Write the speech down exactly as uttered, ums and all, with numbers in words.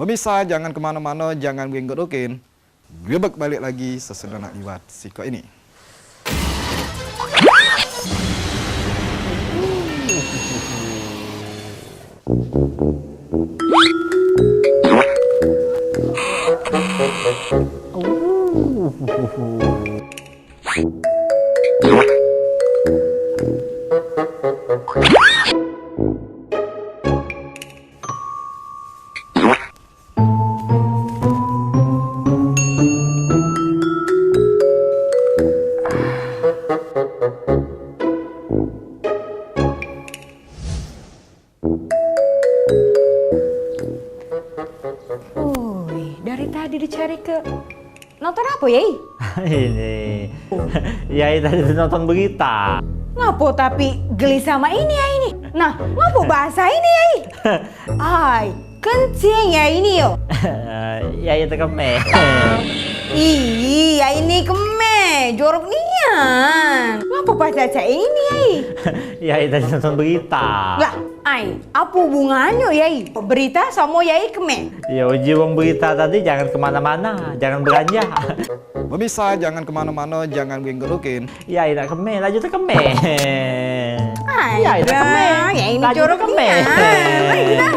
Pemirsa, jangan kemano-mano, jangan genggot oke. Grebek balik lagi sesudah nak liwat sikok ini. Oi, dari tadi dicari ke nonton apa, Yai? Ini. Yai tadi nonton berita. Ngapo tapi gelisah sama ini, Yai, ini? Nah, ngapo bahasa ini, Yai? Ai, kencing ya ini yo. Yai tekeme. Ih, ya ini keme, jorok nian. Ngapo pas cacak ini, Yai? Yai tadi nonton berita. Lah, ai, apa hubungannya, Yai? Berita sama Yai keme? Ya, uji wong berita tadi jangan kemana-mana, jangan beranjak. Pemirsa, jangan kemana-mana, jangan genggerukin. Yai nak keme, laju tekeme. Ai, Yai nak keme, ya ini laju jorok tekeme. Nian. Ai, dah.